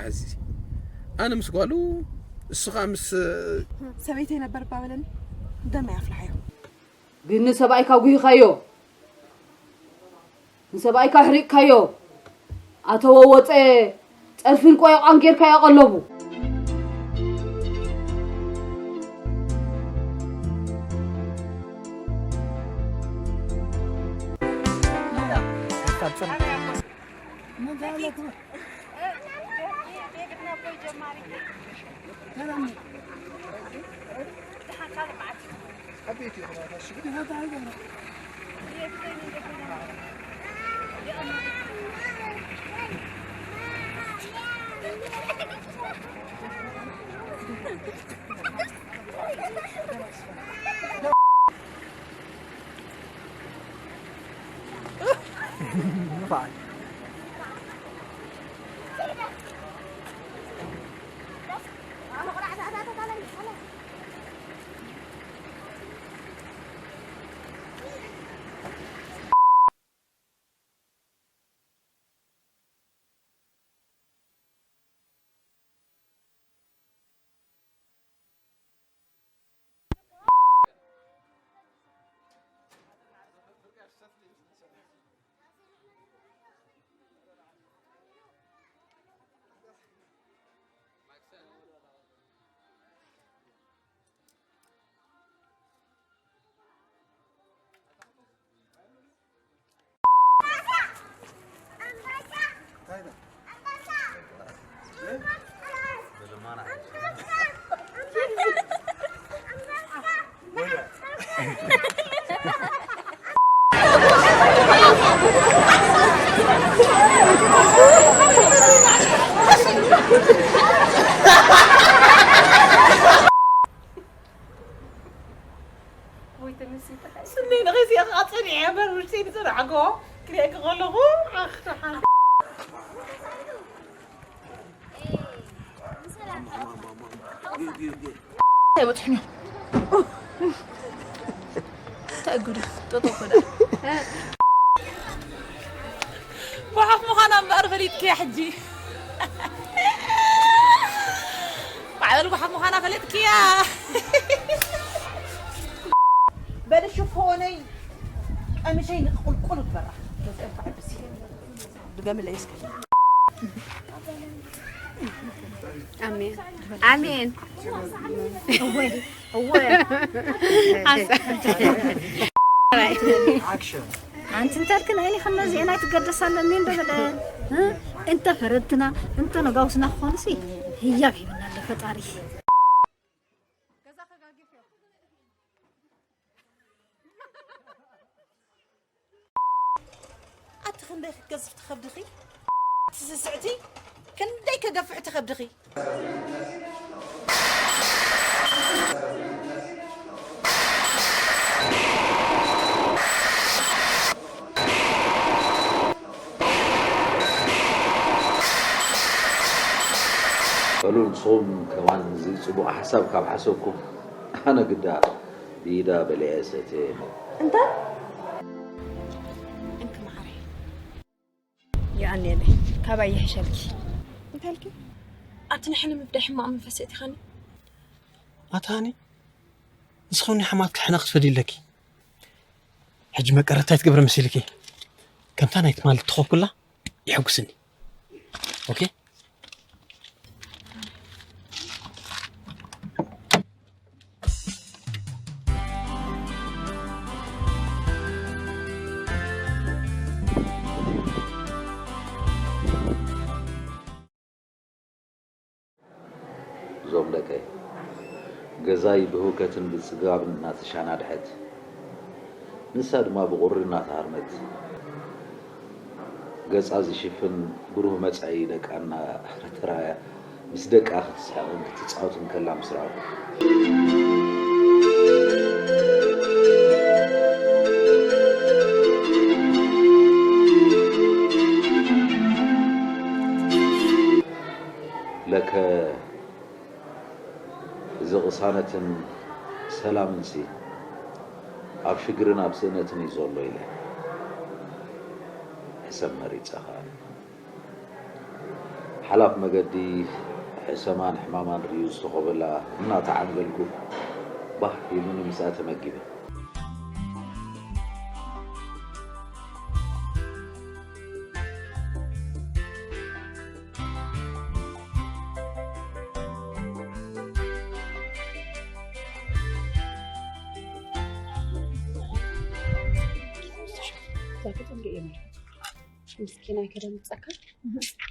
እዚ ኣነ ምስ ጓሉ፣ እሱ ኸዓ ምስ ሰበይተይ ነበር እባ በለኒ። ደመይ ኣፍልሓዮ። ግን ንሰብኣይካ ጉሂኻዮ፣ ንሰብኣይካ ኣሕሪቕካዮ። ኣተወ ወፀ፣ ፀርፊን ቆይቋን ጌርካዮ ቀለቡ። ስነይ ንኸይሲ ኸዓ ፀኒዐ እምበር ውሽጠይ ዝፀናዕጎ ክሪአኪ ከለኹ ኣኽትሓ ኣይበፅሕን እዮም። እንታይ ጉድ እዩ? ጠጠው እኮ ደኣ። ጓሓፍ ምዃና እምበኣር ፈሊጥክያ ሕጂ። ማዕበል ጓሓፍ ምዃና ፈሊጥክያ። በሊ ሽፎነይ ቀሚሸይ ንቕልቁል ግበራ። ድገምለይ እስኪ። ኣሜን ኣሜን። እወ ኣንቲ እንተልክን ኣይኒ ከመዚአን ኣይትገደሳለን እንዶ በለን። እንተ ፈረድትና እንተ ነጋውስና ክኾንሲ ህያብ ሂብና ኣሎ ፈጣሪ። ኣቲ ክንደይ ክትገዝፍ ትኸብድኺ? እቲ ስስዕቲ ክንደይ ከገፍሕ ትኸብድኺ? በሉ ንስኹም ከማን እዚ ጽቡቕ ሓሳብ ካብ ሓሰብኩም ኣነ ግዳ ብኢዳ በሊዐ ሰትየ እየ። እንታይ? እንኪ መዓረይ። የቐንየለይ። ካባይ ይሕሸልኪ። እንታይ ኢልኪ? ኣቲ ንሕነ ምፍዳይ ሕማቕ መንፈስ የእቲኻኒ። ኣታ ሃኒ፣ ንስኺ እውን ንሓማትኪ ሕነ ክትፈድዪ ኣለኪ። ሕጂ መቀረታይ ትገብሪ መሲልኪ። ከምታ ናይ ትማሊ እተኾብኩላ የሐጉስኒ። ኦኬ? እዞም ደቀይ፣ ገዛይ ብህውከትን ብጽጋብን እናተሻናድሐት፣ ንሳ ድማ ብቑሪ እናተሃርመት፣ ገጻ ዝሽፍን ብሩህ መጻኢ ደቃ እናተራእያ፣ ምስ ደቃ ክትስሕቕን ክትጻወትን ከላ ምስ ረኣኹ። ለከ እዚ ቅሳነትን ሰላምንሲ ኣብ ሽግርን ኣብ ስእነትን እዩ ዘሎ ኢለ ሕሰብ መሪጸ ከኣ። ሓላፍ መገዲ ሕሰማን ሕማማን ርእዩ ዝተኾበላ እናተዓንገልኩ ባህ ኢሉኒ ምስኣ ተመጊበ። ምስኪን ኣይከደምፀካ።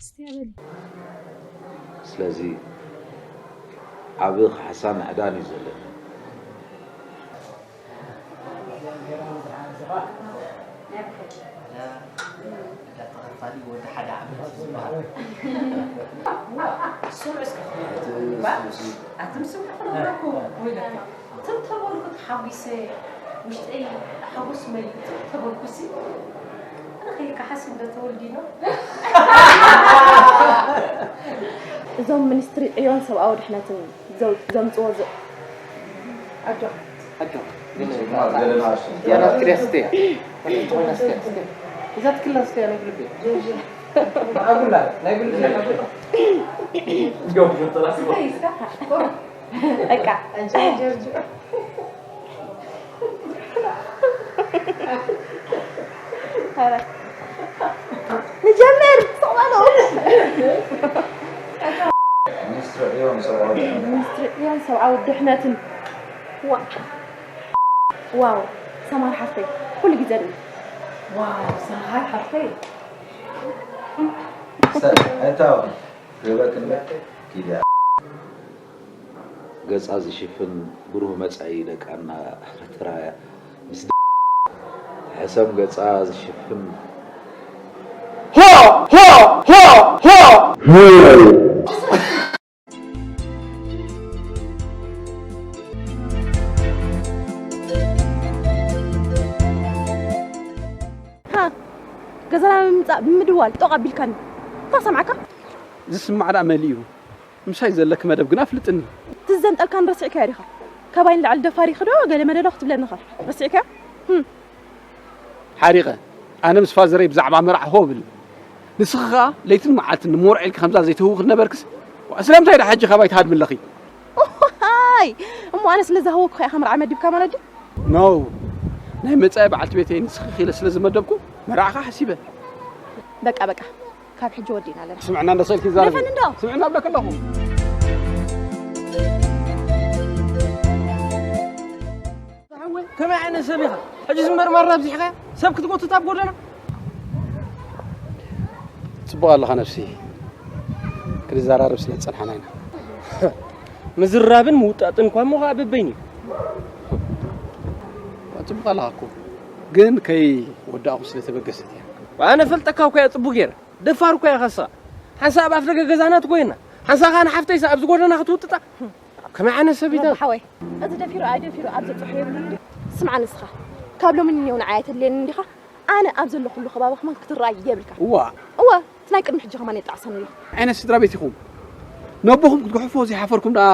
እስቲ ኣበል። ስለዚ ዓቢ ካሕሳን ዕዳን እዩ ዘለኒ። ዕዳ ተኸፋሊ ወዲ ሓደ ዓመት እዩ ዝበሃል። ስምዑ እስከ ክብለኩም እባ ኣትም ስምዑ ክነግረኩም ወይለካ ትም ተበልኩ ተሓጒሰ ውሽጠይ ሓጎስ መሊኡ ትም ተበልኩሲ ኣነ ከይከሓስ እንዶ ተወልዲኖ እዞም ሚኒስትሪ ዕዮን ሰብኣዊ ድሕነትን ዘምፅዎ ኣጆኻ ኣጆኻ ያናት ክሪያስቴ እዛ ትክላስቴ ናይ ብልቤ ኣጉላ ናይ ብልቤ በቃ ንጀምር ስቕ በሉ ሚኒስትሪ ዕዮን ሰብኣዊ ድሕነት ሚኒስትሪ ዕዮን ሰብኣዊ ድሕነትን ዋው ሰማር ሓፍተይ ኩሉ ግዜ ድዩ ዋው ሰማር ሓፍተይ ሰብ ኣይታወቕን ገበክለ ኪድያ ገጻ ዝሽፍን ብሩህ መጻኢ ደቃና ተራእያ ምስ ሕሰም ገጻ ዝሽፍን ሆ ሆ ሆ ሆ ገዛና ብምምፃእ ብምድዋል ጦቕ ኣቢልካኒ እንታይ ሰምዓካ ዝስማዕ ደኣ መሊኡ ምሳይ ዘለኪ መደብ ግን ኣፍልጥኒ። ትዘንጠልካን ረሲዕካዮ ዲኻ? ካባይ ንላዕሊ ደፋር ኢኺ ዶ ገለ መለ ዶ ክትብለኒ ኢኻ? ረሲዕካዮ? ህም። ሓሪቐ ኣነ ምስ ፋዘረይ ብዛዕባ መርዓ ሆ ብል። ንስኺ ኸኣ ለይትን መዓልትን ንመርዖ ኢልኪ ከምዛ ዘይትህውኺ ዝነበርክስ ዋእ ስለምንታይ ደኣ ሕጂ ካባይ ትሃድሚ ኣለኺ? ኦሃይ! እሞ ኣነ ስለ ዝሃወኩኻ ኢኻ መርዓ መዲብካ ማለት ድዩ? No! ናይ መጻኢ በዓልቲ ቤተይ ንስኺ ኢኺ ኢለ ስለ ዝመደብኩ መርዓኻ ሓሲበ። በቃ በቃ ካብ ሕጂ ወዲእና ኣለና። ስምዕና እንዶ ሰልኪ ዛረቢ። ደፈን እንዶ። ስምዕና እብለኪ ኣለኹ። ከመይ ዓይነት ሰብ ኢኻ? ሕጂ ዝመርማር ኣብዚሕካ ሰብ ክትጎትት ኣብ ጎደና? ጽቡቕ ኣለኻ ነብሲ። ክንዘራረብ ስለ ዝጸንሓና ኢና። ምዝራብን ምውጣጥን እኳ እሞ ኸዓ በበይኑ እዩ። ጽቡቕ ኣለኻ እኮ ግን ከይ ወዳእኹ ስለ ተበገሰት እያ። ኣነ ፈልጠካ እኮ እያ ጽቡቕ ገይረ። ደፋር እኮ ኢኻ ንስኻ። ሓንሳእ ኣብ ኣፍደገ ገዛና ትጎየና፣ ሓንሳእ ከኣ ንሓፍተይስ ኣብዚ ጎደና ክትውጥጣ። ከመይ ዓይነት ሰብ እዩ? ባባ ሓወይ፣ እዚ ደፊሩ ኣይደፊሩ ኣብ ዘብጽሖ የብሉን ድዩ? ስምዓ ንስኻ፣ ካብ ሎሚ ንኔው ንዓይ ኣይተድልየንን ዲኻ? ኣነ ኣብ ዘለኹሉ ከባቢ ከማን ክትረኣይ የብልካን። እዋ። እወ፣ እቲ ናይ ቅድሚ ሕጂ ከማን የጣዕሰኒ ኣሎ። ዓይነት ስድራ ቤት ኢኹም። ነቦኹም ክትጉሕፎ ዘይሓፈርኩም ደኣ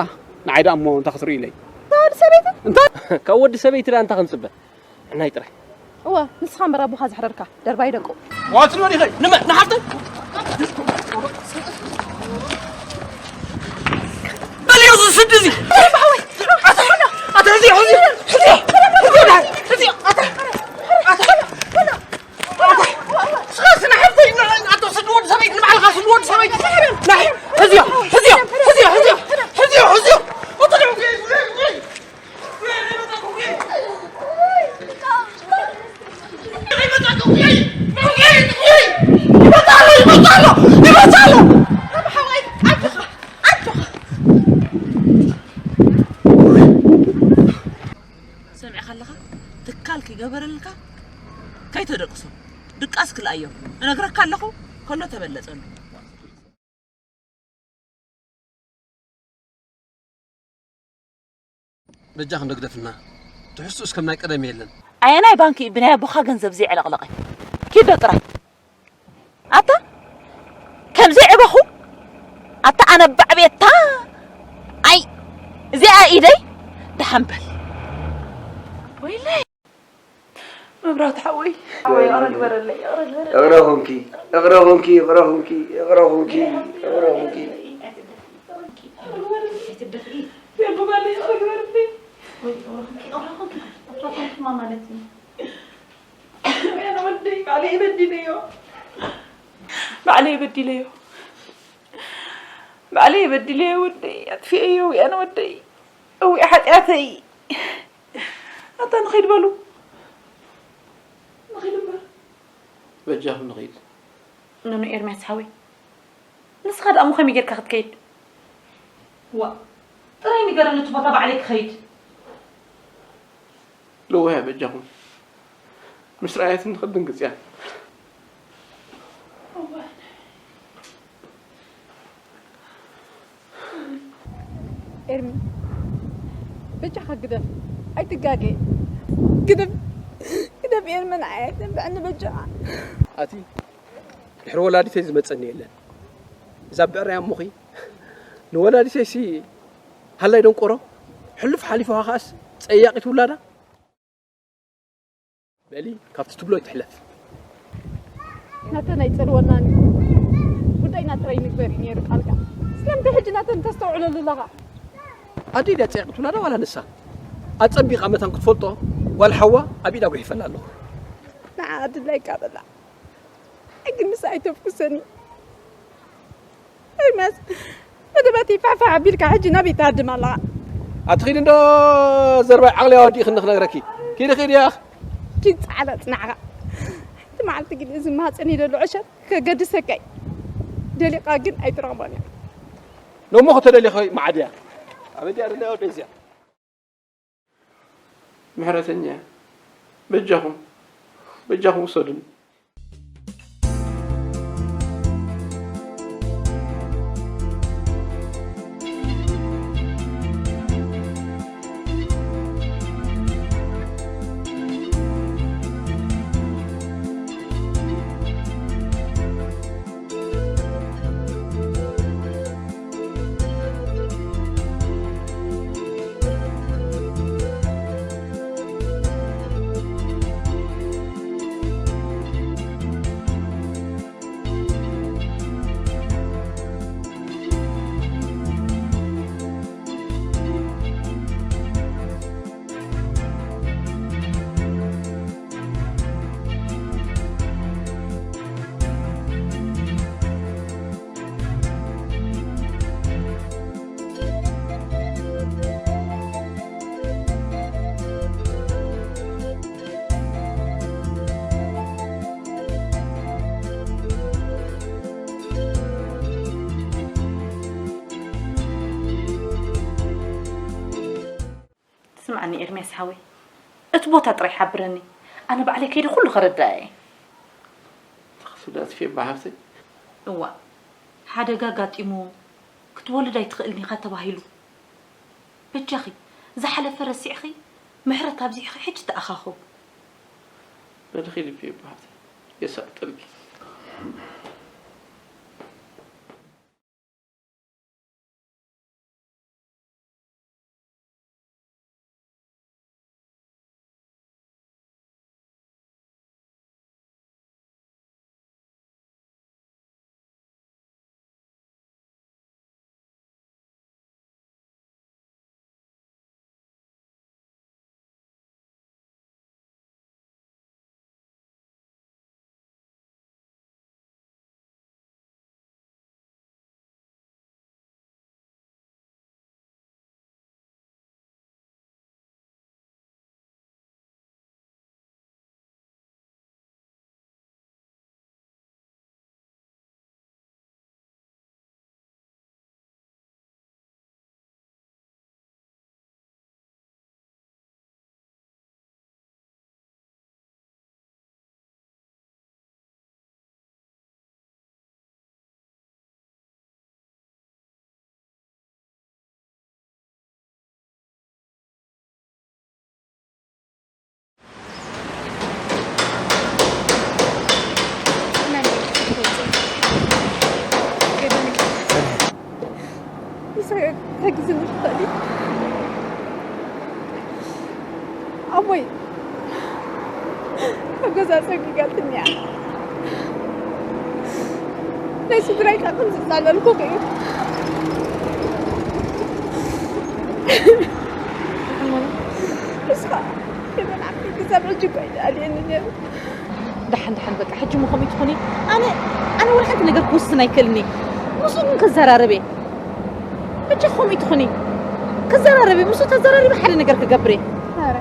ንዓይ ደኣ እሞ እንታይ ክትርእዩለይ? ካብ ወዲ ሰበይቲ? እንታይ? ካብ ወዲ ሰበይቲ ደኣ እንታይ ክንጽበ? ዕናይ ጥራይ። እወ፣ ንስኻ እምበር ኣቦኻ ዘሕረርካ፣ ደርባይ ደቁ። ዋትሎ ዲኸ ንመ ንሓፍተ በልዮ ዝስድ እዚ ኣታ እዚ ሕዚ ሕዚ ሕዚ ኣታ ኣታ ስኻስ ንሓፍተይ ኣቶ ስድወድ ሰበይት ንባዕልኻ ስድወድ ሰበይት ናይ ሕዝዮ ሕዝዮ ሕዝዮ ሕዝዮ ሕዝዮ ሕዝዮ ሰሚዕካ ኣለኻ ትካል ክገበረልካ ከይተደቅሶ ድቃስ ክልኣዮ እነግረካ ኣለኹ ከሎ ተበለጸሉ። በጃ ክንደግደፍና ትሕዝቱስ ከም ናይ ቀደም የለን። ኣየናይ ባንኪ እዩ ብናይ ኣቦኻ ገንዘብ ዘይዕለቕለቐ? ኪዶ ጥራይ ኣታ ከም ዘይዕበኹ ኣታ ኣነ ባዕቤታ ኣይ እዚኣ ኢደይ ደሓን በል ወይለይ ክብራት ሓወይ፣ ሓወይ፣ ይቕረ ግበረለይ፣ ይቕረ ግበረለይ። ይቕረ ኹንኪ፣ ይቕረ ኹንኪ፣ ይቕረ ኹንኪ፣ ይቕረ ኹንኪ፣ ይቕረ ኹንኪ። ይቕረ ግበረለይ። ወይ ይቕረ ኹንኪ፣ ይቕረ ኹንኪ፣ ይቕረ ኹንኪ ማለት እዩ። ኣነ ወደይ ባዕለይ በዲለዮ። ባዕለይ በዲለዮ። ባዕለይ በዲለዮ ወደይ፣ ኣጥፊኤዮ፣ ኣነ ወደይ። እዊ ሓጢኣተይ። ኣታ ንኸይድ በሉ። ንኸይድ እምበር። በጃኹም ንኸይድ። ኖኖ ኤርምያስ ሓወይ። ንስኻ ደኣ እሞ ከመይ ጌርካ ክትከይድ? ዋ፣ ጥራይ ንገረኒ እቲ ቦታ ባዕለይ ክኸይድ። ለዋህ እያ በጃኹም። ምስ ረኣየትኒ ክትድንግጽ እያ። እዋይ። ኤርሚ፣ በጃኻ ግደፍ፣ ኣይትጋገ። ግደፍ፣ ግደፍ ኤርሚ፣ ንዓይ ኣይተንብዐኒ በጃኻ። ኣቲ፣ ድሕሪ ወላዲተይ ዝመጸኒ የለን። እዛ ብዕራይ ኣሞኺ፣ ንወላዲተይሲ ሃላይ ደንቆሮ፣ ሕሉፍ ሓሊፉ ከኣስ ጸያቂት ውላዳ። በሊ፣ ካብቲ ትብሎ ይትሕለፍ። ናተን ኣይጸልወናን እዩ። ጉዳይና ጥራይ ንግበር እዩ ነይሩ ቃልካ። ስለምንታይ ሕጂ ናተን ተስተውዕለሉ ኣለኻ? ኣደይ ድያ ጸያቂት ውላዳ ዋላ ንሳ? ኣጸቢቓ መታን ክትፈልጦ ጓል ሓዋ ኣብ ኢዳ ጉሒፈላ ኣለኹ። ንዓ ኣድላይካ በላ። ሕጊ ንሳ ኣይተፍኩሰኒ። ኤርምያስ፣ መደባት ይፋሕፋሕ ኣቢልካ ሕጂ ናበይ ትሃድም ኣለኻ? ኣቲ ኺዲ እንዶ ዘርባይ ዓቕሊ ኣወዲእኽኒ ክነግረኪ። ኪዲ ኺዲ ያኽ። ኪድ ጻዕዳ ጽናዕኻ። እቲ መዓልቲ ግን እዚ ማህጸን ይደሎ ዕሸል ከገድሰካ እዩ። ደሊኻ ግን ኣይትረኽቦን እያ። ነሞ ከተደሊኸ መዓድያ። ኣበዲያ ደለያ ወደ እዚያ። ምሕረተኛ፣ በጃኹም፣ በጃኹም ውሰዱኒ። ስምዓኒ ኤርምያስ ሓወይ፣ እቲ ቦታ ጥራይ ሓብረኒ፣ ኣነ ባዕለይ ከይደ ኩሉ ከረድኣ እየ። ተኸስብዳ ኣጥፊኤ እባ ሓፍተይ። እዋእ፣ ሓደጋ ኣጋጢሙ ክትወልድ ኣይትኽእልን ኢኻ ተባሂሉ። በጃኺ፣ ዝሓለፈ ረሲዕኺ፣ ምሕረት ኣብዚሕኺ ሕጂ ተኣኻኸቡ። በልኺ ልቢ እባ ሓፍተይ፣ የሳቕጠልኪ። ምሳይ ተግዝኒ ትኽእሊ? ኣቦይ፣ ኣብ ገዛ ጸጊጋትኒ እያ። ናይ ስድራይ ከኣ ከም ዝጻለልኩ እዩ። ንስኻ ከይበላዕኩ ክሳብ ሕጂ እኮ ኣይተኣልየኒ ነይሩ። ደሓን ደሓን፣ በቃ ሕጂ እሞ ከምኡ ትኾኒ። ኣነ ኣነ ወላ ሓንቲ ነገር ክውስን ኣይክእልን እየ። ምስኡ ግን ከዘራርብ እየ። ብቻ ከምኡ ትኾኒ። ከዘራርብ እየ። ምስኡ ተዘራሪበ ሓደ ነገር ክገብር እየ። ኧረ።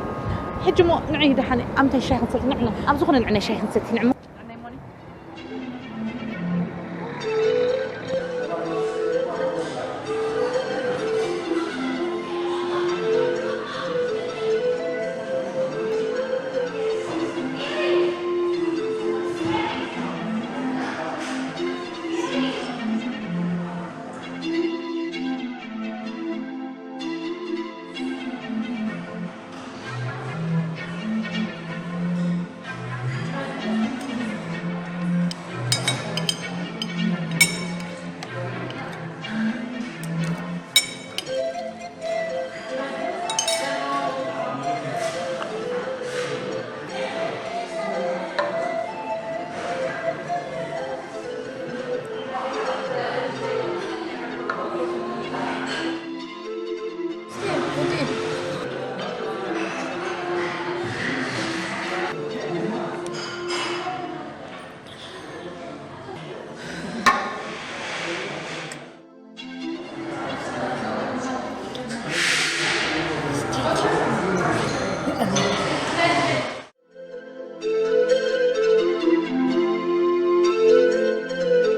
ሕጂ እሞ ንዒ ደሓን፣ ኣብ ምንታይ ሻሂ ክንሰቲ? ንዕ፣ ንዕ፣ ኣብ ዝኾነ ንዕ ናይ ሻሂ ክንሰቲ፣ ንዕ እሞ።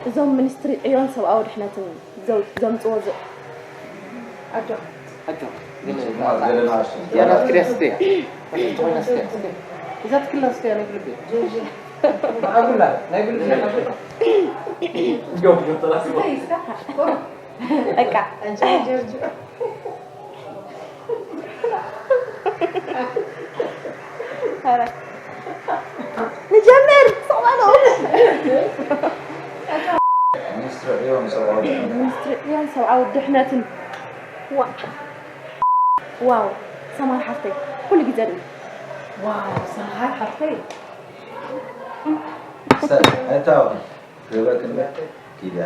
እዞም ሚኒስትሪ ዕዮን ሰብኣዊ ድሕነትን ዘው-፣ ዘምጽዎ ዝ-፣ ኣጆ። ኣጆ፣ ግን እዚኣ ናትኪ ድያ ስትያ? እዛ ትክላ ስትያ ናይ ግልቢ። ኣጉላ ናይ ግልቢ ናይ ሓቂ። በቃ። ኧረ። ንጀምር፣ ስቕ በሉ። ሚኒስትሪ ዕዮን ሰብኣዊ ድሕነትን። ሚኒስትሪ ዕዮን ሰብኣዊ ድሕነትን። ዋ-፣ ዋው፣ ሰማር ሓፍተይ፣ ኩሉ ግዜ ርኢ። ዋው፣ ሰማር ሓፍተይ። ሰ-፣ ኣይታወቅን። ገበክን ኪድያ።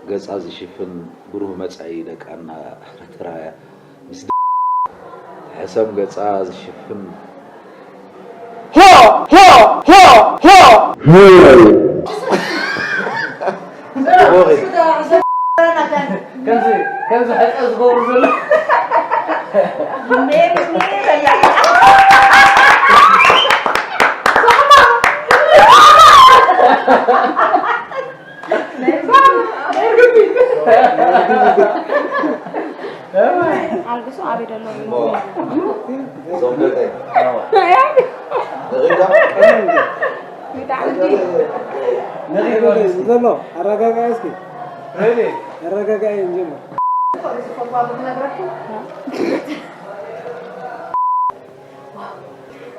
ገጻ ዝሽፍን ብሩህ መጻኢ ደቃና ኤርትራ እያ። ምስ ደ-፣ ሕሰም ገጻ ዝሽፍን። ሆ! ሆ! ሆ! ሆ! ከምዚ፣ ከምዚ ሕጸ ዝገብሩ ዘሎ። ኣልግሱ ኣበይ ደሎ? እዞም ደቀይ። ንኺዳ? ብጣዕሚ። ዘሎ ኣረጋጋኢ እስኪ። ኣረጋጋኢ እንጀምር። ዋው፣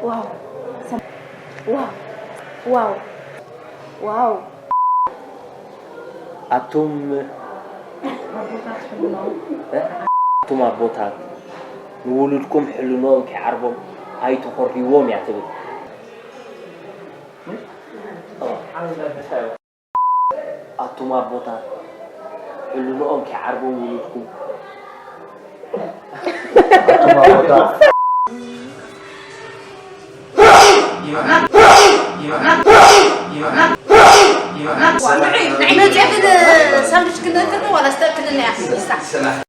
ዋው፣ ሰም-፣ ዋው፣ ዋው፣ ዋው። ኣቱም፣ ኣቦታት ሕልኖም። ኣቱም ኣቦታት ንውሉድኩም ሕልኖኦም ከይዓርቦም ኣይተኾርይዎም እያ ትብል። ኣቱም ኣቦታት፣ ሕልንኦም ከይዓርቦም ውሉድኩም። ኣቱም ኣቦታት። መጽአ ግን ሳንዱች ክንእክል ዋላ ስተእክልና እያ።